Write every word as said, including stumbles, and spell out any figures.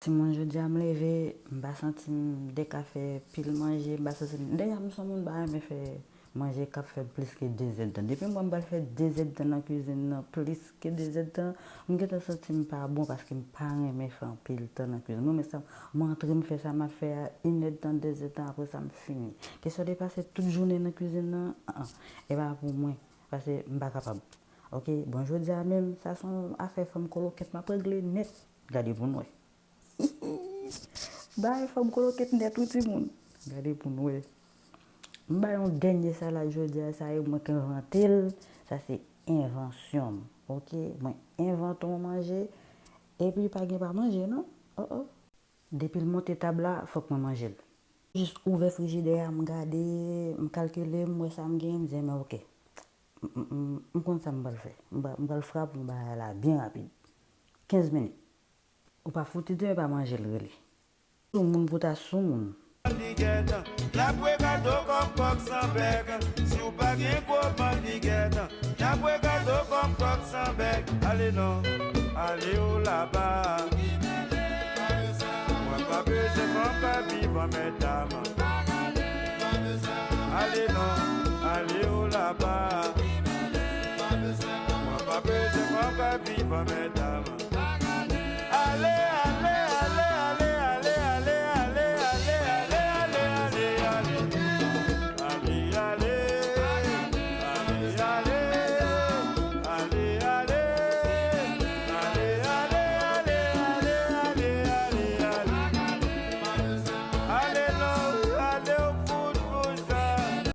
Timoun, jodi a m leve, m pa santi m dèk a fè pil manje, m pa santi m, dèyè m se yon moun m pa renmen fè manje k ap fè plis ke de zèdtan. Depi m wè m pral fè de zèdtan nan kwizin nan, plis ke de zèdtan, m gentan santi m pa bon paske m pa renmen fè anpil tan nan kwizin. Mwen, men sa, m antre m fè sa m ap fè a, inèdtan, de zèdtan, apre sa m fini. Kesyon de pase tout jounen nan kwizin nan, an, an, e pa pou mwen, paske m pa kapab. Oke, bon, jodi a menm, sa se yon afè fanm kolokèt m ap regle nèt. Gade pou n wè. Bay fanm kolokèt nèt wi timoun. Gade pou n wè. M bay yon dènye salad jodi a, sa e mwen k envante l. Sa se envansyon m. Oke, mwen envante yon manje. Epi pa gen pa manje non. Oh oh. Depi l monte tab la, fòk mwen manje l. Jis ouvè frijidè a, m gade, m kalkile, m wè sa m gen, m di men oke. M, m, m, m konn sa m pral fè. M pral, m pral frape yon bagay la byen rapid. Kenz minit. Ou pa fouti di men pa manje l rele. Sou moun pou ta sou moun. N ap regade w kòm kòk san bèk. Si w pa gen gwo manniget, n ap regade w kòm kòk san bèk. Ale non, ale w laba. Mwen pa bezwen fanm k ap viv an mèdam. Ale non, ale w laba. Mwen pa bezwen fanm k ap viv an mèdam.